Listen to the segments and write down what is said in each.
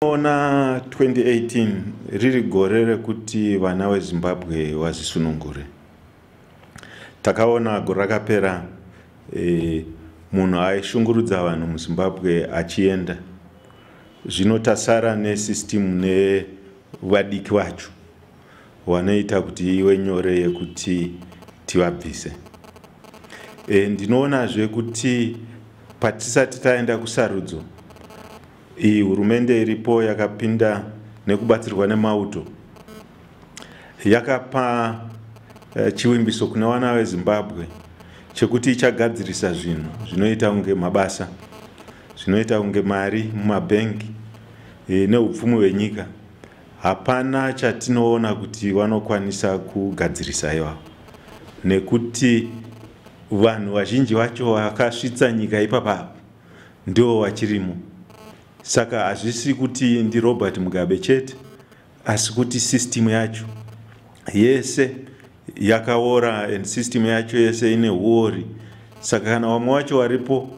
Ona 2018 riri gore rekuti vana veZimbabwe vazvisunungure. Takaona gore rakapera munhu aishungurudza vanhu muZimbabwe achienda. Zvino tasara nesystem nevadiki vacho vanoita kuti ive nyore yekuti tivabvise. Ndinoonazve kuti patisati taenda kusarudzo, iyi hurumende iripo yakapinda nekubatsirwa nemauto yakapa chivimbiso kune vana veZimbabwe chekuti ichagadzirisa zvinhu zvinoita kunge mabasa, zvinoita kunge mari mumabhengi neupfumi hwenyika. Hapana chatinoona kuti vanokwanisa kugadzirisa ivavo, nekuti vanhu vazhinji vacho vakasvitsa nyika ipapa ndivo vachirimo. Saka hazvisi kuti ndiRobert Mugabe chete, asi kuti system yacho yese yakaora and system yacho yese ine huori. Saka kana vamwe vacho varipo,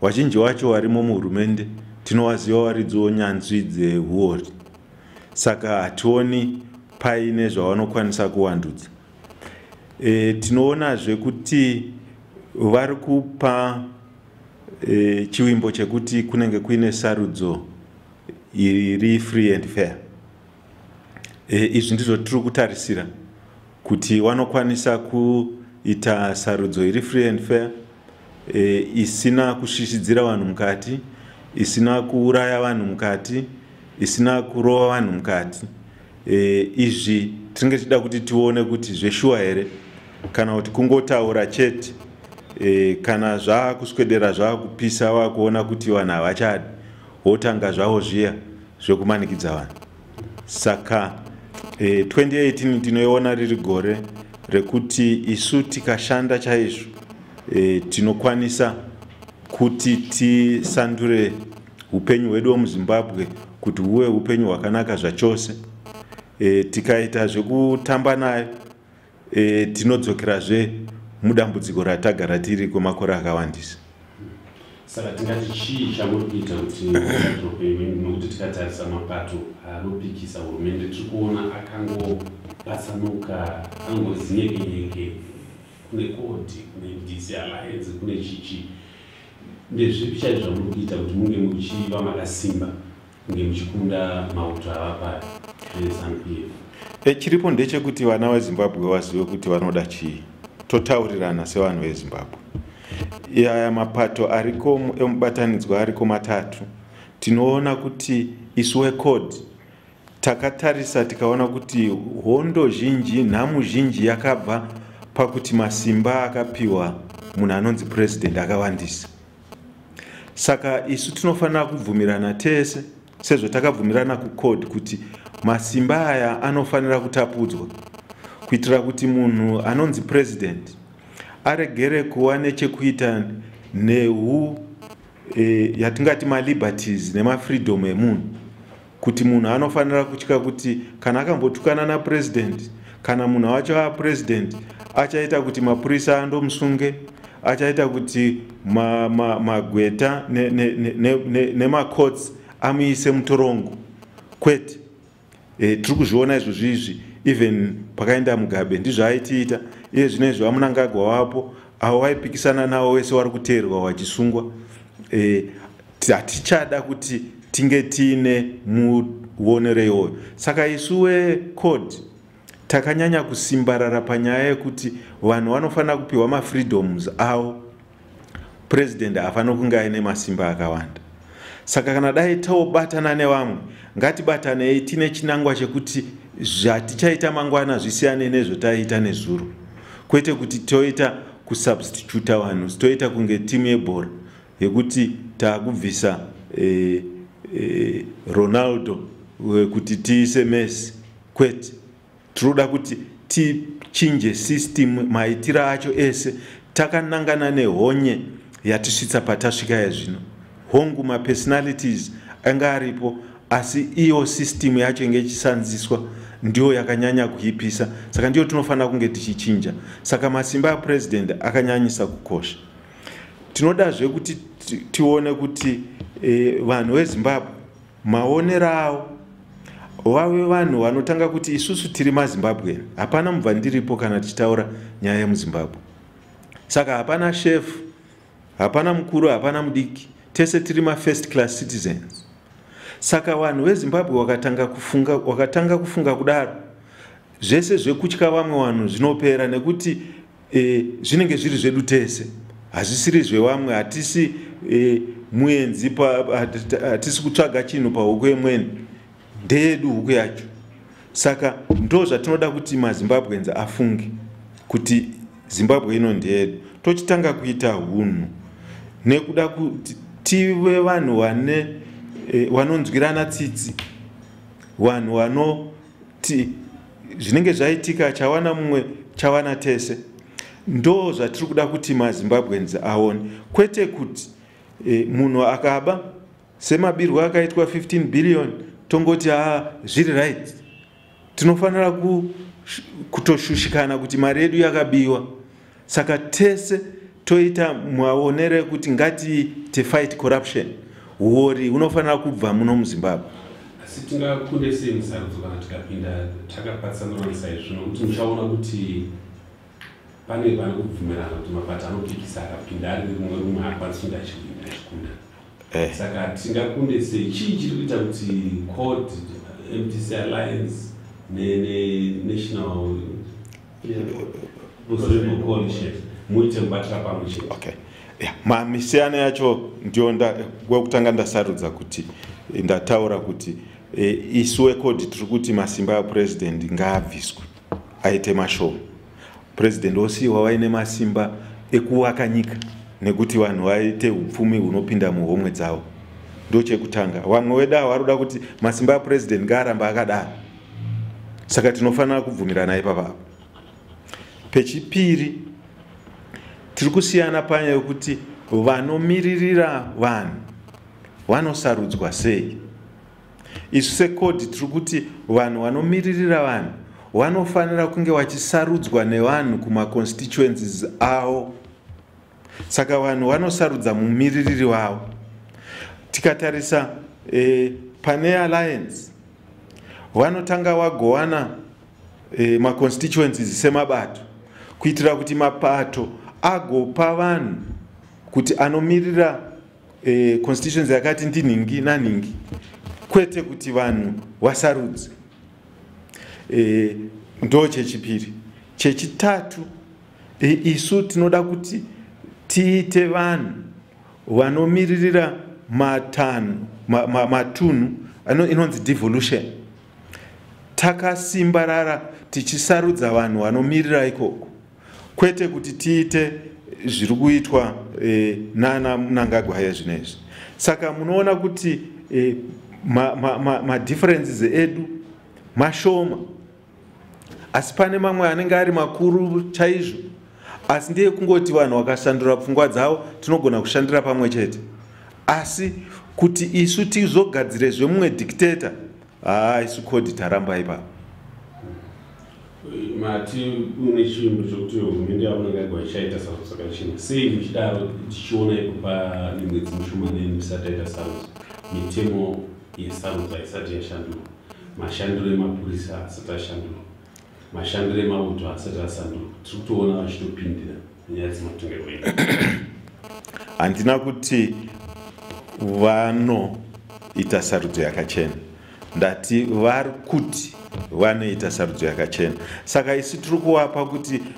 vazhinji vacho varimo muhurumende, tinovaziva varidziwo nyanzvi dzehuori. Saka hationi paine zvavanokwanisa kuwandudza. Tinoonazve kuti vari kupa chivimbo chekuti kunenge kuine sarudzo iri free and fair. Izvi ndizvo tiri kutarisira, kuti vanokwanisa kuita sarudzo iri free and fair, isina kushishidzira vanhu mukati, isina kuuraya vanhu mukati, isina kurova vanhu mukati. Izvi tinenge tichida kuti tione kuti zveshuwa here kana kuti kungotaura chete. Kana zvaakuswedera, zvaakupisa, vakuona kuti vanhu havachadi, wotanga zvavo zviya zvekumanikidza vanhu. Saka 2018 tinoiona riri gore rekuti isu tikashanda chaizvo, tinokwanisa kuti tisandure upenyu hwedu hwemuZimbabwe kuti huve upenyu hwakanaka zvachose. Tikaita zvekutamba nayo, tinodzokerazve mudambudziko ratagara tiri kwemakore akawandisa. Saka tingati chii chamuri kuita kuti musadrope? Nokuti tikatarisa mapato anopikisa hurumende, tiri kuona akangopatsanuka, angozinyekenyeke. Kune CORD, kune DC Alliance, kune chichi. Ndezvipi chaizvo zvamuri kuita kuti munge muchiva makasimba, kunge muchikunda mauto avapaya eZANU PF? Chiripo ndechekuti vana veZimbabwe vazive kuti vanoda chii. Totaurirana sevanhu veZimbabwe. Aya mapato ariko emubatanidzwa ariko matatu, tinoona kuti isu weCORD takatarisa tikaona kuti hondo zhinji, nhamu zhinji yakabva pakuti masimba akapiwa munhu anonzi president akawandisa. Saka isu tinofanira kubvumirana tese, sezvo takabvumirana kuCORD, kuti masimba aya anofanira kutapudzwa kuitira kuti munhu anonzi president aregere kuva nechekuita nehu yatingati maliberties nemafreedom emunhu, kuti munhu anofanira kutya kuti kana akambotukana napresident, kana munhu wacho apresident, achaita kuti mapurisa andomusunge, achaita kuti magweta nemacourts amuise mutorongo. Kwete. Tiri kuzviona izvozvi izvi. Even pakaenda Mugabe ndizvo aitiita. Iye zvino izvi vaMnangagwa wapo, avo vaipikisana navo vese vari kuteerwa vachisungwa. Hatichada kuti tinge tiine muonero iwoyo. Saka isu weCORD takanyanya kusimbarara panyaya yekuti vanhu vanofanira kupiwa mafreedoms avo. President haafaniri kunge aine masimba akawanda. Saka kana dai tobatana nevamwe, ngatibatanei tine chinangwa chekuti zvatichaita mangwana zvisiyane nezvataiita nezuro, kwete kuti toita kusubstituta vanhu, toita kunge timu yebhora yekuti taakubvisa Ronaldo kuti tiise Messi. Kwete. Tinoda kuti tichinje system, maitiro acho ese, takanangana nehonye yatisvitsa patasvika yazvino. Hongu, mapersonalities anga aripo, asi iyo system yacho inge ichisanziswa ndiyo yakanyanya kuipisa. Saka ndiyo tinofanira kunge tichichinja. Saka masimba apresident akanyanyisa kukosha. Tinodazve kuti tione kuti vanhu veZimbabwe Maonero avo, vave vanhu vanotanga kuti isusu tiri maZimbabwean, hapana mubva ndiripo kana tichitaura nyaya yemuZimbabwe. Saka hapana shefu, hapana mukuru, hapana mudiki, tese tiri mafirst class citizens. Saka vanhu veZimbabwe wakatanga kufunga kudaro, zvese zvekutya vamwe vanhu zvinopera, nekuti zvinenge zviri zvedu tese, hazvisiri zvevamwe. Hatisi muenzi, hatisi kutsvaga chinhu pahuku yemweni, ndeyedu huku yacho. Saka ndo zvatinoda kuti maZimbabweans afunge, kuti Zimbabwe ino ndeyedu. Tochitanga kuita hunhu nekuda kuti tive vanhu vane vanonzwirana tsitsi, vanhu vanoti zvinenge zvaitika chawana mumwe chawana tese. Ndo zvatiri kuda kuti maZimbabweans aone, kwete kuti munhu akaba semabirwo akaitwa 15 billion tongoti, "Haa, zviri right." Tinofanira kutoshushikana kuti mari yedu yakabiwa. Saka tese toita maonero ekuti ngatiite fight corruption, uori hunofanira kubva muno muZimbabwe. Asi tingakunde sei musarudzo kana tikapinda takapatsanurana saizvo? Nokuti muchaona kuti pane kubvumirana kuti mapato anopikisa akapinda ari rimwe rimwe haakwanisi kunge achikunda. Saka tingakunde sei? Chii chiri kuita kuti CORD, MDC Alliance neNational Coalition muite mubatira pamwe chete? Okay, yeah. Misiyano yacho ndiyo wekutanga ndasarudza kuti ndataura kuti isu weCORD tiri kuti masimba apurezidendi ngaabviswe, aite mashoma, purezidendi osiyiwa vaine masimba ekuvaka nyika nekuti vanhu vaite upfumi hunopinda muhomwe dzavo. Ndo chekutanga. Vamwe vedu avo vari kuda kuti masimba apurezidendi ngaaramba akadaro, saka tinofanira kubvumirana ipapapo. Pechipiri, tiri kusiyana panyaya yekuti vanomiririra vanhu vanosarudzwa sei. Isu seCORD tiri kuti vanhu vanomiririra vanhu vanofanira kunge vachisarudzwa nevanhu kumaconstituencies avo. Saka vanhu vanosarudza mumiririri wavo. Tikatarisa pane Alliance, vanotanga vagowana maconstituencies semabato, kuitira kuti mapato agopa vanhu kuti anomirira constituency yakati ndinhingi nanhingi, kwete kuti vanhu vasarudze. Ndo chechipiri. Chechitatu, isu tinoda kuti tiite vanhu vanomiririra matanhu matunhu inonzi devolution, takasimbarara, tichisarudza vanhu vanomirira ikoko, kwete kuti tiite zviri kuitwa nana Mnangagwa zvinezvi. Saka munoona kuti madifferences edu mashoma, asi pane mamwe anenge ari makuru chaizvo, asi ndeyekungoti vanhu vakashandura pfungwa dzavo tinogona kushandira pamwe chete. Asi kuti isu tizogadzire zvemumwe dictator, haa, isu CORD taramba ipapo. Mati une chivimbo chokuti hurumende yaMnangagwa ichaita sarudzo dzakachena. Sei muchidaro, tichiona ipo pane mwedzi mishomanene misati yaita sarudzo, mitemo yesarudzo haisati yashandurwa, mashandiro emapurisa asati ashandurwa, mashandiro emauto asati asandurwa, tiri kutoona vachitopindira nyaya dzematongerwo enyika? Handina kuti vanoita sarudzo yakachena, ndati vari kuti vanoita sarudzo yakachena. Saka isu tiri kuvapa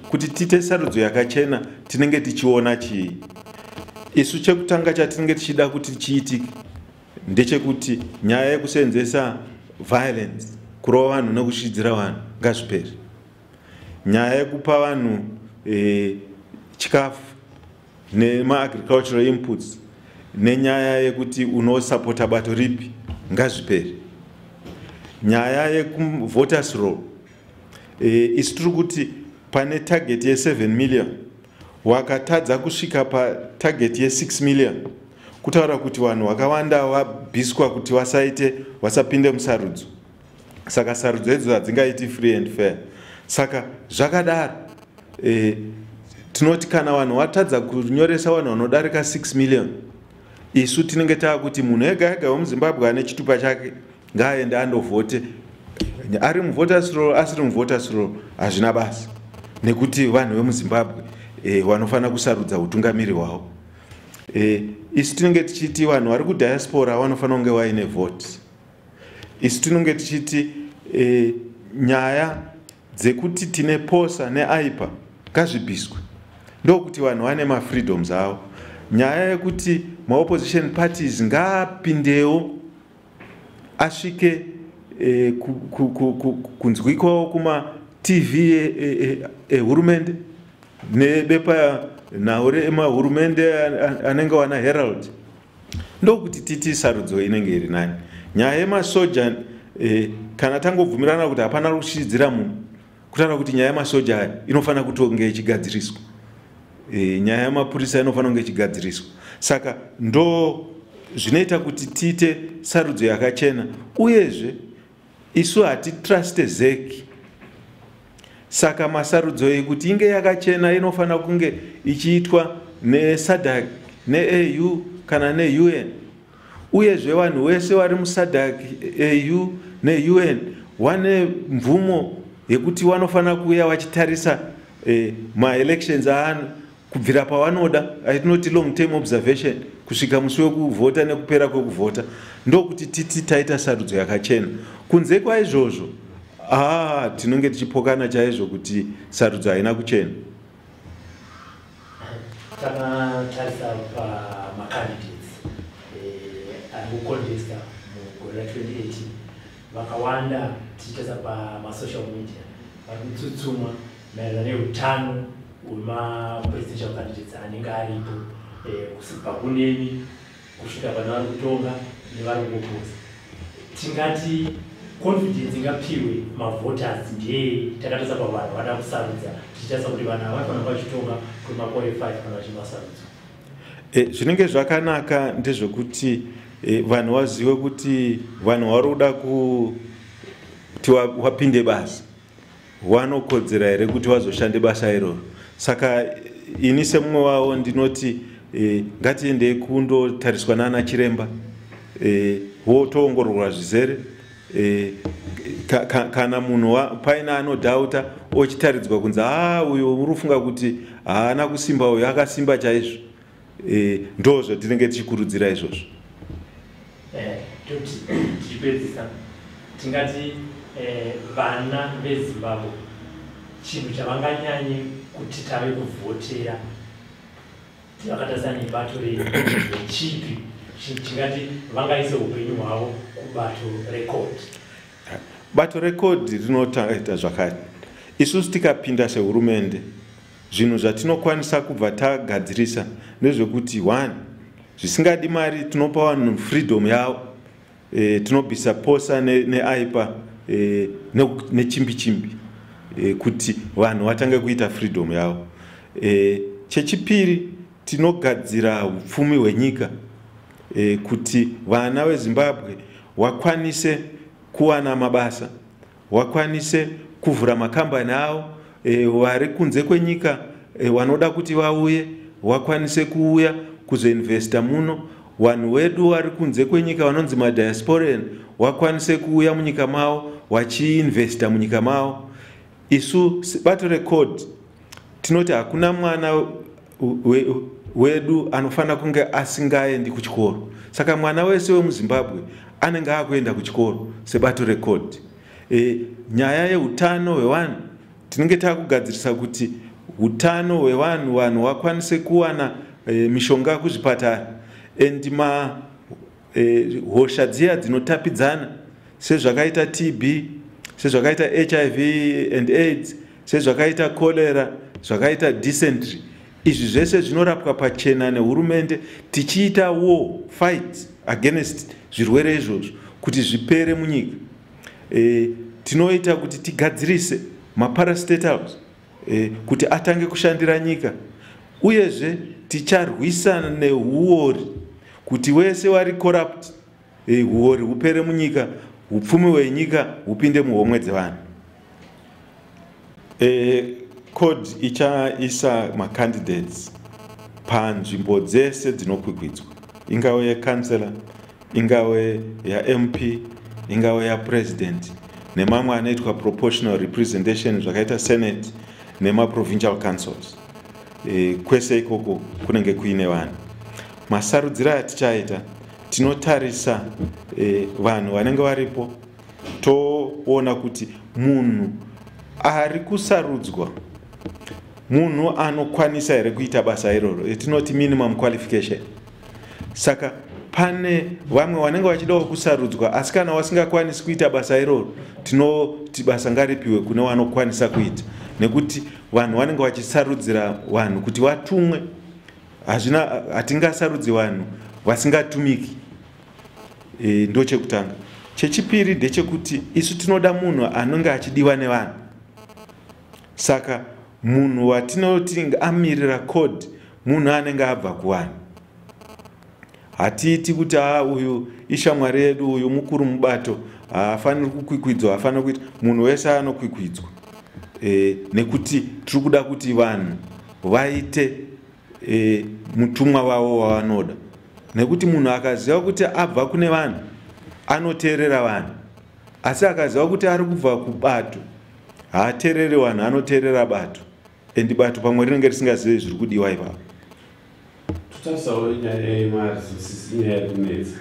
kuti tiite sarudzo yakachena tinenge tichiona chii? Isu chekutanga chatinenge tichida kuti chiitike ndechekuti nyaya yekusenzesa violence, kurova vanhu nekusvidzira vanhu, ngazvipere. Nyaya yekupa vanhu chikafu nemaagricultural inputs nenyaya yekuti unosapota bato ripi ngazvipere. Nyaya yekuvoters roll, isu tiri kuti pane target ye7 million, wakatadza kusvika patarget ye6 million, kutaura kuti vanhu vakawanda vabviswa kuti vasaite, vasapinde musarudzo. Saka sarudzo idzo hadzingaiti free and fair. Saka zvakadaro, tinoti kana vanhu vatadza kunyoresa vanhu vanodarika 6 million, Isu tinenge taakuti munhu ega ega wemuZimbabwe ane chitupa chake ngaaende andovhote, ari muvoters roll, asiri muvoters roll, hazvina basa, nekuti vanhu vemuZimbabwe vanofanira kusarudza utungamiri hwavo. Isu tinenge tichiti vanhu vari kudiaspora vanofanira kunge vaine vote. Isu tinenge tichiti nyaya dzekuti tine POSA neAIPPA ngazvibviswe, ndokuti vanhu vane mafreedoms avo. Nyaya yekuti maopposition parties ngaapindewo, asvike kunzwikwawo kumaTV ehurumende nebepa nhau remahurumende anenge wana Herald, ndokuti titi sarudzo inenge iri nani. Nyaya yemasoja, kana tangobvumirana kuti hapana kuchichidzira munhu, kutaura kuti nyaya yemasoja aya inofanira kutonge ichigadziriswa, nyaya yemapurisa inofanira kunge ichigadziriswa. Saka ndo zvinoita kuti tiite sarudzo yakachena. Uyezve isu hatitruste ZEC, saka masarudzo ekuti inge yakachena inofanira kunge ichiitwa neSADC, neAU kana neUN. Uyezve vanhu vese vari muSADC, AU neUN vane mvumo yekuti vanofanira kuuya vachitarisa maelections aano kubvira pavanoda, atinoti long term observation, kusvika musi wekuvhota nekupera kwekuvhota, ndokuti titi taita sarudzo yakachena. Kunze kwaizvozvo, aa, tinenge tichipokana chaizvo kuti sarudzo haina kuchena. Takatarisa pamacandidates ari kucontesta mugore ra2018, vakawanda tichitarisa pamasocial media vari kutsutsumwa maererano neutano hwemapresidential candidates anenge aripo, kubva kunemi kusvika pane vari kutonga nevari kuoposa. Tingati confidence ingapiwe mavoters ndeyei, takatarisa pavanhu vada kusarudza, tichitarisa kuti vanhu ava vanofanira vachitonga kwemakore 5 kana vachinge? Zvinenge zvakanaka ndezvekuti vanhu vazive kuti vanhu vari kuda kuti wapinde basa vanokodzera here kuti vazoshande basa iroro. Saka ini semumwe wavo ndinoti ngatiendei kundotariswa nana chiremba, wotoongororwa zvizere. Kana munhu paine anodhauta, ochitaridzwa kunzi, "Haa, uyo uri kufunga kuti haana kusimba, uyo akasimba chaizvo." Ndo zvatinenge tichikurudzira izvozvo. Toti tichipedzisa, tingati vana veZimbabwe chinhu chavanganyanye kuti tave kuvhotera vakatarisa nebato rechipi, tingati vangaise upenyu hwavo kubato reCODE? Bato reCODE rinoita zvakati: isusu tikapinda sehurumende, zvinhu zvatinokwanisa kubva tagadzirisa ndezvekuti, one, zvisingadi mari, tinopa vanhu freedom yavo. Tinobvisa POSA neAIPPA nechimbi chimbi, kuti vanhu vatange kuita freedom yavo. Chechipiri, tinogadzira upfumi hwenyika, kuti vana veZimbabwe vakwanise kuwana mabasa, vakwanise kuvhura makambani avo. Vari kunze kwenyika vanoda kuti vauye, vakwanise kuuya kuzoinvesta muno. Vanhu vedu vari kunze kwenyika vanonzi madiasporan vakwanise kuuya munyika mavo vachiinvesta munyika mavo. Isu bato reCODE tinoti hakuna mwana wedu anofanira kunge asingaendi kuchikoro, saka mwana wese wemuZimbabwe anenge akuenda kuchikoro sebato reCODE. Nyaya yeutano hwevanhu, tinenge taakugadzirisa kuti utano hwevanhu, vanhu vakwanise kuwana mishonga kuzvipatara, and ma hosha dziya dzinotapidzana sezvakaita TB, sezvakaita HIV and AIDS, sezvakaita cholera, zvakaita dysentery, izvi zvese zvinorapwa pachena nehurumende, tichiita war fight against zvirwere izvozvo kuti zvipere munyika. Tinoita kuti tigadzirise maparastatals kuti atange kushandira nyika. Uyezve ticharwisana neuori, kuti wese wari corrupt, uori hupere munyika, upfumi hwenyika hupinde muhomwe dzevanhu. CODE ichaisa macandidates panzvimbo dzese dzinokwikwidzwa. Ingave yekansela, ingave yaMP, ingave yapresident, nemamwe anoitwa proportional representation zvakaita senate nemaprovincial councils. Kwese ikoko kunenge kuine vanhu. Masarudziro atichaita, tinotarisa vanhu vanenge varipo, toona kuti munhu ari kusarudzwa munhu anokwanisa here kuita basa iroro, etinoti minimum qualification. Saka pane vamwe vanenge vachidawo kusarudzwa, asi kana vasingakwanisi kuita basa iroro, tinoti basa ngaripiwe kune vanokwanisa kuita, nekuti vanhu vanenge vachisarudzira vanhu kuti vatumwe. Hazvina, hatingasarudzi vanhu vasingatumiki. Ndo chekutanga. Chechipiri ndechekuti isu tinoda munhu anenge achidiwa nevanhu. Saka munhu watinoti amirira CORD munhu anenge abva kuvanhu. Hatiiti kuti a uyu ishamwari yedu, uyu mukuru mubato, haafaniri kukwikwidzwa, haafaniri kuita. Munhu wese anokwikwidzwa, nekuti tiri kuda kuti vanhu vaite mutumwa wavo wavanoda, nekuti munhu akaziva kuti abva kune vanhu anoteerera vanhu, asi akaziva kuti ari kubva kubato haateereri vanhu, anoteerera bato, and bato pamwe rinenge risingazivi zviri kudiwa ipapo. Totarisawo nyaya yemaresources, inyaya iri kunetsa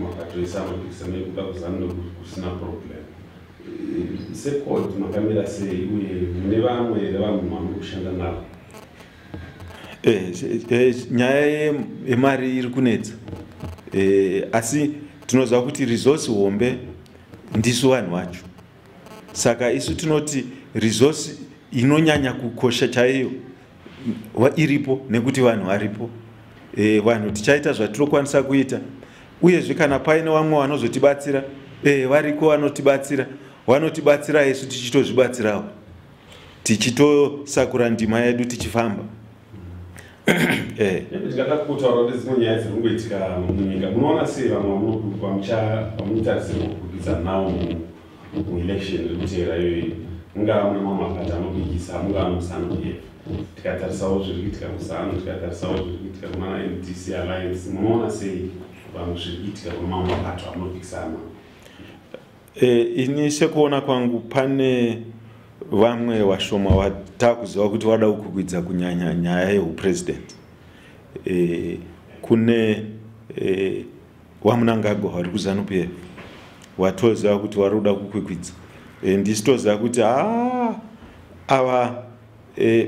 makatoisa mapikisa nekuda kuZANU kusina problem. SeCORD makamira sei, uye mune vamwe here vanhu vamuri kushanda navo? Nyaya yemari iri kunetsa, asi tinoziva kuti resource hombe ndisu vanhu vacho. Saka isu tinoti resource inonyanya kukosha chaiyo iripo nekuti vanhu varipo. Vanhu tichaita zvatinokwanisa kuita, uyezve kana paine vamwe vanozotibatsira, variko vanotibatsira, vanotibatsira, isu tichitozvibatsirawo, tichitosakura ndima yedu tichifamba. Ndingada kutaura nedzimwe nyaya dziri kungoitika munyika. Munoona sei vamwe vamunotarisirwa kukwikwidzana navo muelection iri kuteera iyoyi, mungava mune mamwe mapato anopikisa, mungava muZANU PF? Tikatarisawo zviri kuitika muZANU, tikatarisawo zviri kuitika kuna MDC Alliance, munoona sei vamwe zviri kuitika kune mamwe mapato anopikisana? Ini sekuona kwangu, pane vamwe vashoma vatakuziva kuti vada kukwikwidza, kunyanya nyaya yeupresident. Kune vaMnangagwa vari kuZANU PF, watoziva kuti vari kuda kukwikwidza. Ndisitoziva kuti haa, ava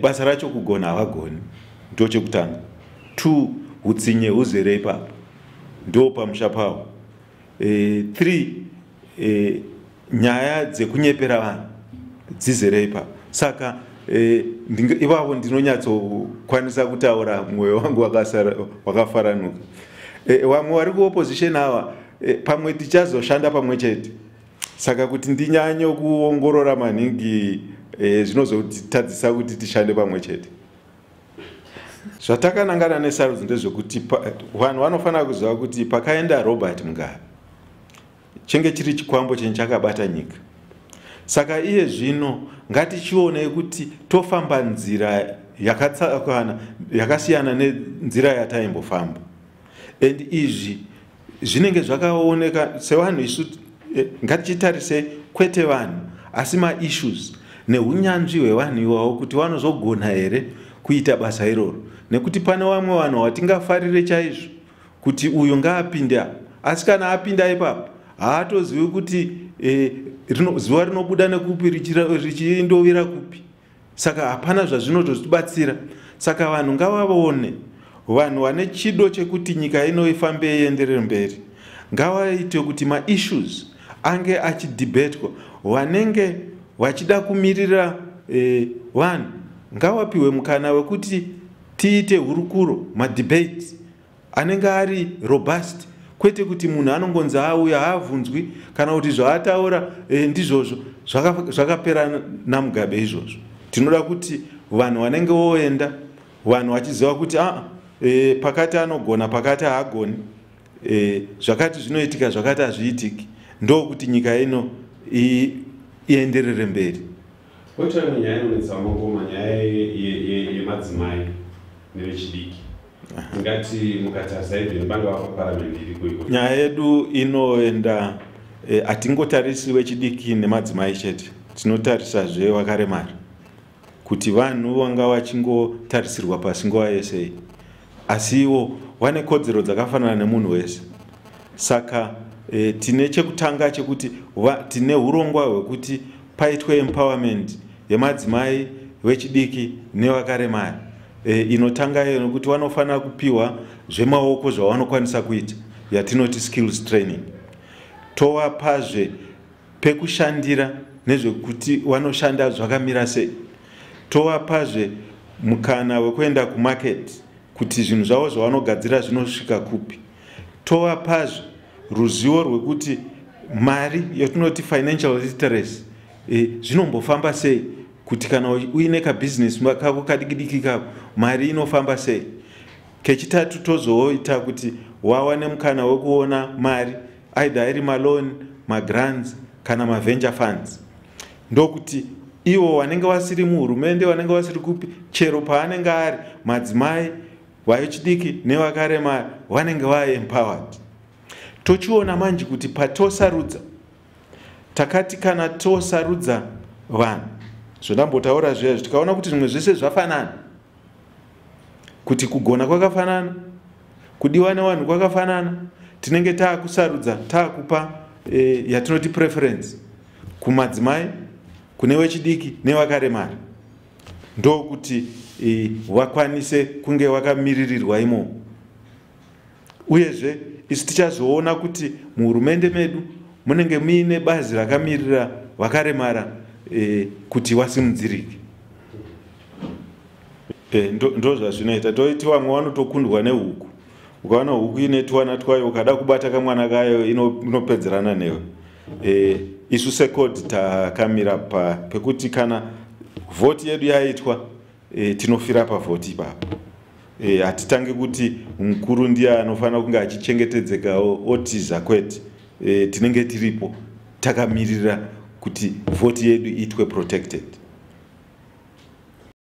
basa racho kugona havagoni, ndo chekutanga. Two, utsinye huzere ipapo, ndo pamusha pavo. Three, nyaya dzekunyepera vanhu dzizere ipapo. Saka ivavo ndinonyatsokwanisa kutaura mwoyo wangu wakafaranuka. Vamwe vari kuopposition ava, pamwe tichazoshanda pamwe chete, saka kuti ndinyanye kuongorora maningi zvinozotitadzisa kuti tishande pamwe chete. Zvatakanangana nesarudzo ndezvekuti vanhu vanofanira kuziva kuti pakaenda Robert Mugabe chenge chiri chikwambo chenye chakabata nyika. Saka iye zvino ngatichionei kuti tofamba nzira yakatsakana, yakasiyana nenzira yataimbofamba, and izvi zvinenge zvakaoneka sevanhu. Isu ngatichitarisei kwete vanhu asi maissues neunyanzvi hwevanhu ivavo, kuti vanozogona here kuita basa iroro, nekuti pane vamwe vanhu vatingafarire chaizvo kuti uyu ngaapinde apa, asi kana apinda ipapo haatozivi kuti zuva rinobuda nekupi, richindovira kupi. Saka hapana zvazvinototibatsira. Saka vanhu ngavaone vanhu vane chido chekuti nyika ino ifambe, ienderere mberi, ngavaite kuti maissues ange achidhibhetwa. Vanenge vachida kumirira vanhu ngavapiwe mukana wekuti tiite hurukuro, madebate anenge ari robust, kwete kuti munhu anongonzi auya, haabvunzwi kana kuti zvaataura ndizvozvo. Zvakapera naMugabe izvozvo. Tinoda kuti vanhu vanenge voenda, vanhu vachiziva kuti aa, pakati anogona, pakati haagoni, zvakati zvinoitika, zvakati hazviitiki, ndokuti nyika ino ienderere mberi. Koita imwe nyaya inonetsa mangoma, nyaya yemadzimai nevechidiki. Tingati mukatarisa even pangava paparamende iriko iko. Nyaya yedu inoenda, hatingotarisi vechidiki nemadzimai chete, tinotarisazve vakaremara, kuti vanhu vanga vachingotarisirwa pasi nguva yese, asi ivo vane kodzero dzakafanana nemunhu wese. Saka tine chekutanga chekuti tine urongwa hwekuti paitwe empowerment yemadzimai, vechidiki nevakaremara, inotanga iyo nekuti vanofanira kupiwa zvemaoko zvavanokwanisa kuita, yatinoti skills training. Tovapazve pekushandira nezvekuti vanoshanda zvakamira sei. Tovapazve mukana wekuenda kumarket, kuti zvinhu zvavo zvavanogadzira zvinosvika kupi. Tovapazve ruzivo rwekuti mari, yatinoti financial literacy, zvinombofamba sei, kuti kana uine kabhizinesi kako kadiki diki kako, mari inofamba sei. Kechitatu, tozoita kuti wawane mukana wekuona mari, either iri maloan, magrants kana maventure funds, ndokuti ivo vanenge vasiri muhurumende, vanenge vasiri kupi, chero paanenge ari, madzimai, vechidiki nevakaremara vanenge vaempowered. Tochiona manje kuti patosarudza, takati kana tosarudza vanhu, zvondambotaura zviya, tikaona kuti zvimwe zvese zvafanana, kuti kugona kwakafanana, kudiwa nevanhu kwakafanana, tinenge taakusarudza, taakupa yatinoti preference kumadzimai, kune vechidiki nevakaremara, ndokuti vakwanise kunge vakamiririrwa imomo. Uyezve isu tichazoona kuti muhurumende medu munenge muine bazi rakamirira vakaremara, kuti vasimudzirike. Ndo zvazvinoita. Toiti vamwe vanotokundwa nehuku. Ukaona huku ine twana twayo, ukada kubata kamwana kayo, inopedzerana newe. Isu seCODE takamira pekuti kana vhoti yedu yaitwa, tinofira pavhoti ipapo. Hatitangi kuti mukuru ndiye anofanira kunge achichengetedzeka otiza, kwete. Tinenge tiripo takamirira kuti vhoti yedu iitwe protected.